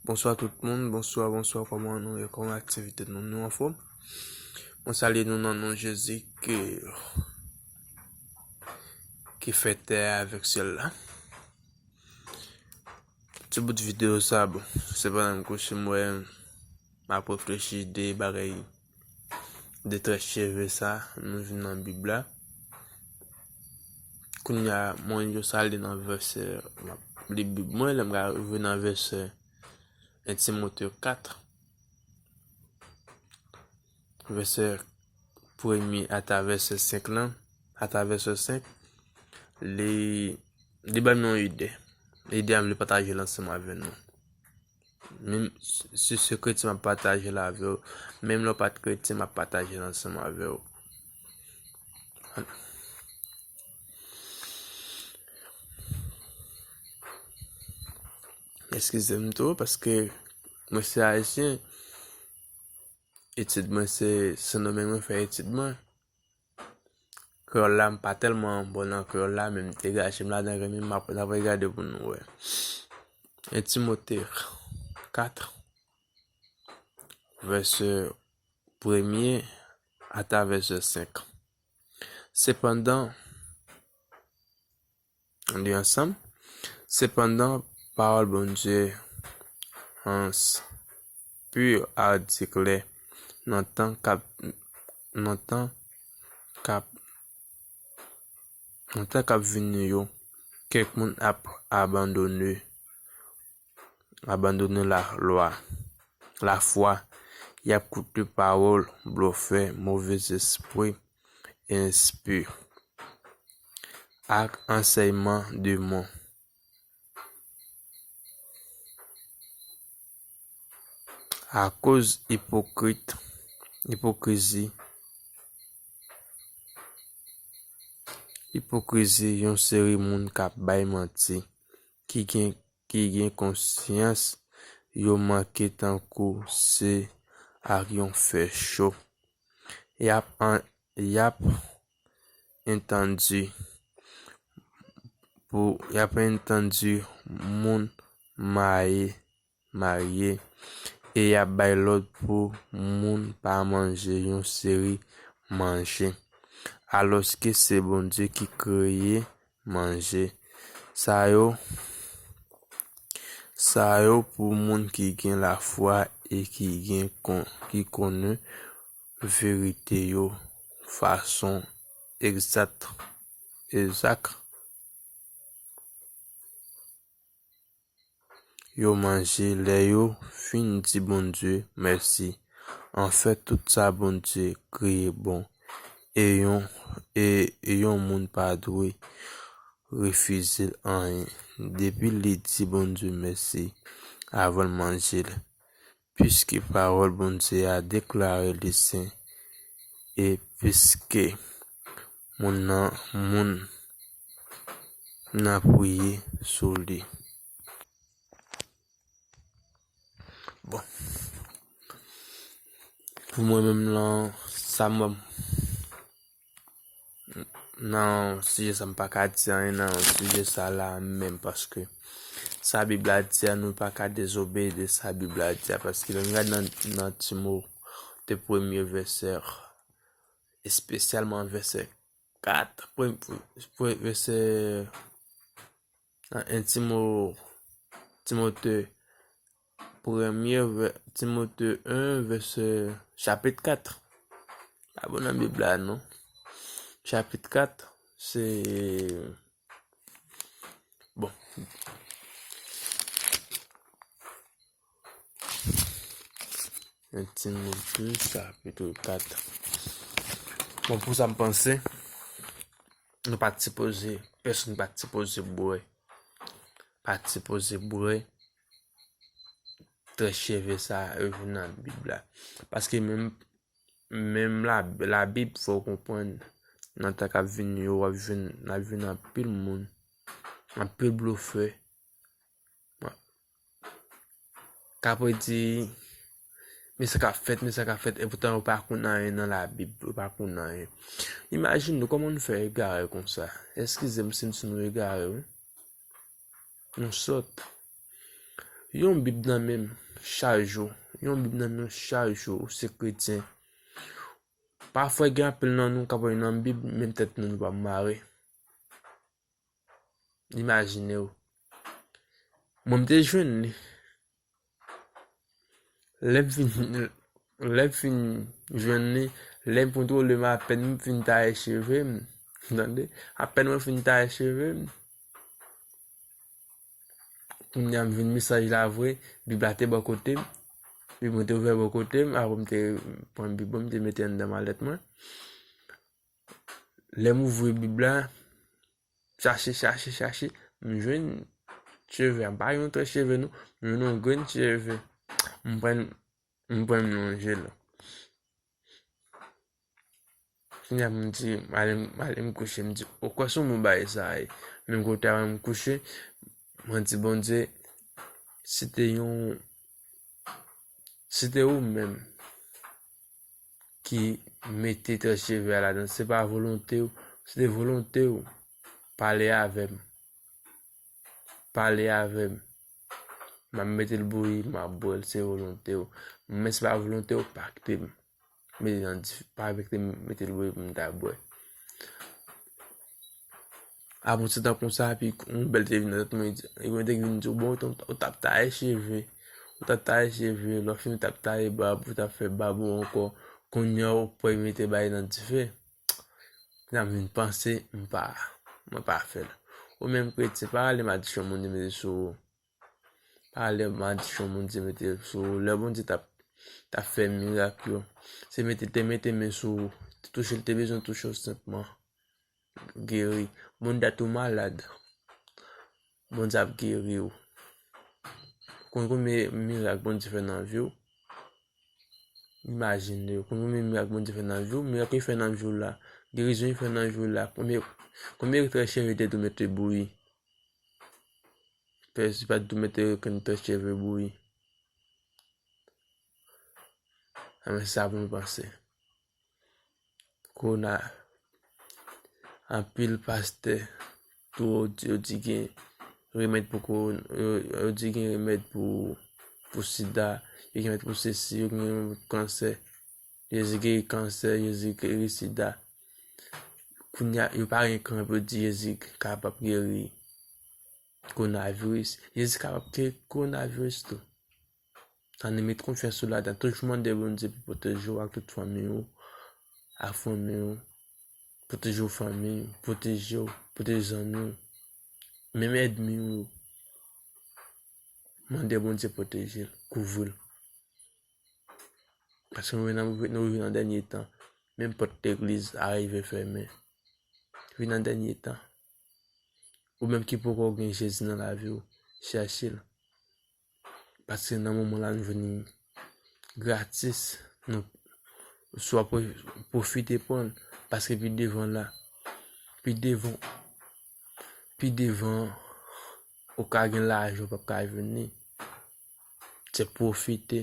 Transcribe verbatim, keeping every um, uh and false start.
Bonswa tout moun, bonswa, bonswa, kòman nou ye, kòman aktivite nou, nou anfòm? Mwen salye nou nan non Jezi ki, ki fè tè a avèk syèl la. Ti bout videyo sa, bon, se pandan m kouche, m wè, m ap reflechi de bagay, de trèt cheve sa, nou vin nan Bib la. Kounye a, mwen yo sa li nan vèsè, m ap li Bib mwen, lè m ka rive nan vèsè en Timote kat, vèsè premye ata vèsè senk lan, ata vèsè senk, li, li ban m yon ide. Ide a m vle pataje l ansanm avè nou. Menm si se kretyen m ap pataje l avè w, menm lè w pa t kretyen m ap pataje l ansanm avè w. Eskize m tou, paske mwen se ayisyen. Etid mwen se Sendomeng mwen fè etid mwen. Kreyòl la, m pa tèlman bon nan kreyòl la, men m degaje m ladan, renmen m ap, n ap regade pou nou wè. En Timote kat, vèsè premye ata vèsè senk. Sepandan, Ann li ansanm. Sepandan, pawòl Bondye an pi a di klè nan tan k ap, nan tan k ap, nan tan k ap vini yo, kèk moun ap abandone, abandone lalwa, lafwa, y ap koute pawòl blofè, movèzespri, enpi ak ansèyman demon. Akoz ipokrit, ipokrizi, ipokrizi yon seri moun k ap bay manti, ki gen, ki gen konsyans yo manke tankou se ak yon fè cho. Y ap an-, y ap entandi pou, y ap entandi moun maye, marye, e y ap bay lòd pou moun pa manje yon seri manje, alòske se Bondye ki kreye manje. Sa yo, sa yo pou moun ki gen lafwa e ki gen kon-, ki konnen verite yo fason egzat, egzak. Yo manje lè yo fin di Bondye mèsi. Anfèt, tout sa Bondye kreye bon, e yon, e, e yon moun pa dwe refize l anyen depi li di Bondye mèsi avan l manje l. Piske pawòl Bondye a deklare li sen, e piske moun nan, moun nan priye sou li. Bon. Pou mwen menm lan, sa m nan sijè sa, m pa ka di anyen nan sijè sa la menm, paske sa Bib la di a, nou pa ka dezobeyi de sa Bib la di a, paske lè n gade nan, nan Timote premye vèsè, espesyalman vèsè kat, pre-, pre-, vèsè, nan en Timo-, Timote, premye vè-, Timote en, vèsè, chapit kat. Pa bon nan Bib la, non. Chapit kat, se, bon. En Timote, chapit kat. Bon, pou sa m panse, nou pa t sipoze, pèsonn pa t sipoze bwè, pa t sipoze bwè trèt cheve sa yo vin nan Bib la. Paske menm, menm la, Labib fè w konprann, nan tan k ap vini yo, w ap jwenn, n ap jwenn anpil moun, anpil blofè, k ap redi, men sa k ap fèt, men sa k ap fèt, epoutan yo pa konn anyen nan Labib, yo pa konn anyen. Imajine nou, kòman nou fè egare konsa? Eskize m si m di nou egare, wi. Nou sòt. Yon Bib nan men m chak jou. Yon Bib nan men w chak jou. Ou se kretyen. Pafwa, gen anpil nan nou k ap wè nan Bib, menm tèt nou, nou pa mare. Imajine w. Mwen, m te jwenn li. Lè m fin, lè m fin jwenn li, lè m kontwole m, apèn m fin taye cheve m. Tande? Apèn mwen fin taye cheve m. Kounye a, m jwenn mesaj la vre, Bib la te bò kote m. Bib mwen te ouvè bò kote m, apre m te pran Bib mwen, m te mete anndan malèt mwen. Lè m ouvri Bib la, chache, chache, chache, m jwenn cheve, m pa yon trè cheve non, m jwenn yon grenn cheve. M pran, m pran m lonje l. Kounye a, m di, m ale, m ale m kouche, m di, ou kwè se yon bon bagay sa ye? Menm kote a, m kouche, mwen di Bondye, si te yon, si te ou menm ki mete trè cheve a ladan, se pa volonte w, si te volonte w, pale avè m. Pale avè m. M ap mete l bouyi, m ap bwè l, se volonte w. Men se pa volonte w, pa kite m mete nan dife, pa kite m mete l bouyi pou m ta bwè. Apre se tan konsa, epi yon bèl te vin nan tèt mwen, li te vin di, bon, ou t ap taye cheve, ou t ap taye cheve, lè w fin ou t ap taye bab, ou t ap fè bab ou ankò, kounye a ou pral mete bagay nan dife. Kounye a m vin panse, m pa, mwen pa fè l. Ou menm kretyen, pa rele malediksyon Bondye mete sou ou. Pa rele malediksyon Bondye mete sou ou. Lè Bondye t ap, t ap fè mirak yo, se mete, te mete men sou ou, te touche l, te bezwen touche w senpman. Geri. Bondye tou malad. Bondye ap geri w. Konn konbyen mirak Bondye fè nan vi w? Imajine w. Konn konbyen mirak Bondye fè nan vi w? Mirak li fè nan vi w la. Gerizon li fè nan vi w la. Konbyen, konbyen trè cheve te tou mete bouyi? Pèsi pa tou mete okenn trè cheve bouyi. Anben, sa pou nou panse. Kowona, anpil pastè tou yo di, yo di gen remèd pou kowona, yo, yo di gen remèd pou, pou sida, yo gen remèd pou sesi, yo gen remèd pou kansè. Jezi geri kansè, Jezi geri sida. Kounye a, yo pa gen kran pou yo di Jezi kapab geri kowonaviris. Jezi kapab geri kowonaviris tou. Ann met konfyans ou ladan. Toujou mande Bondye pou pwoteje w ak tout fanmi w, ak fanmi w. Pwoteje w fanmi w, pwoteje w, pwoteje zanmi w. Menm ènmi w yo. Mande Bondye pwoteje l, kouvri l. Paske nou, nou, nou rive nan dènye tan. Menm pòt legliz a rive fèmen. Rive nan dènye tan. Ou menm ki poko gen Jezi nan lavi w, chèche l. Paske nan moman la nou jwenn li gratis. Nou, swa pwo-, pwofite pran l. Paske pi devan la, pi devan, pi devan, ou ka gen lajan, ou p ap ka jwenn li. Se pwofite.